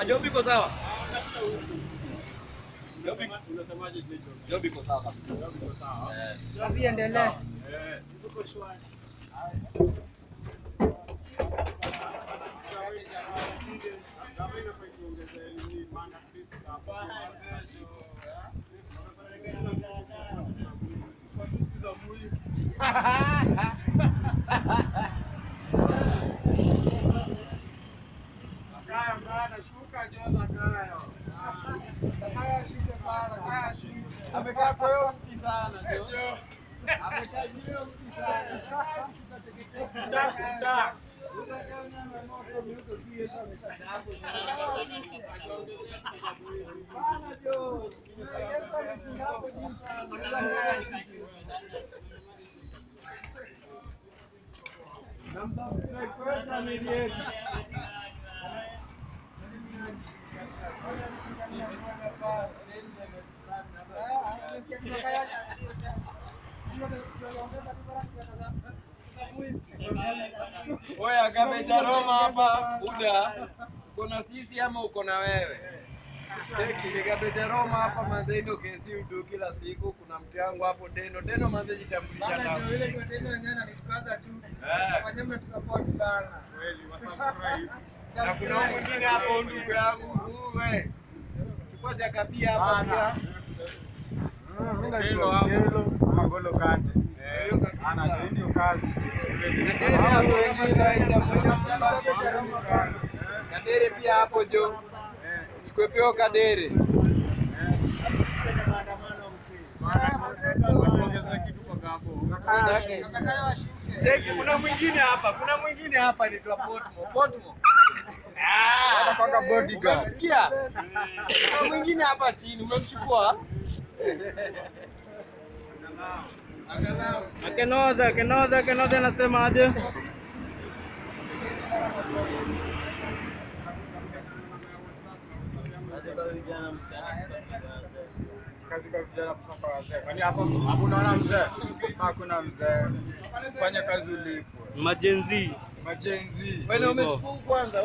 Job iko sawa? Job iko sawa kabisa. Sasa iendelee. Amekaa kwa hiyo mti sana jo. Amekaa juu ya mti sana. Oya Kabeja Roma hapa Buda. Uko na sisi ama uko na wewe? Cheki ni Kabeja Roma hapa manze, ndio kesi udu kila siku. Kuna mtu yangu hapo Deno. Deno manze, jitambulisha Bana kama. jo, ile ndio tena wenyewe ananishikaza tu. Fanya mmetusupport bana. Na kuna mwingine hapo ndugu yangu uwe. Chukua jakabia hapa pia. Mimi naitwa Gelo Magolo Kante. Hiyo kabisa. Ana ndio kazi. Kadere hapo kama kawaida mwenye msababishi. Kadere pia hapo jo. Chukue pia Kadere. Cheki, kuna mwingine hapa, kuna mwingine hapa anaitwa Potmo. Potmo. Anapanga bodyguard. Umemsikia? Kuna mwingine hapa chini, umemchukua? Kenodha, Kenodha, Kenodha anasemaje? Kazi kwa vijana kusaka wazee. Kwani hapo hapo unaona mzee? Hakuna mzee. Fanya kazi ulipwe. Majenzi. Majenzi. Wewe umechukua kwanza.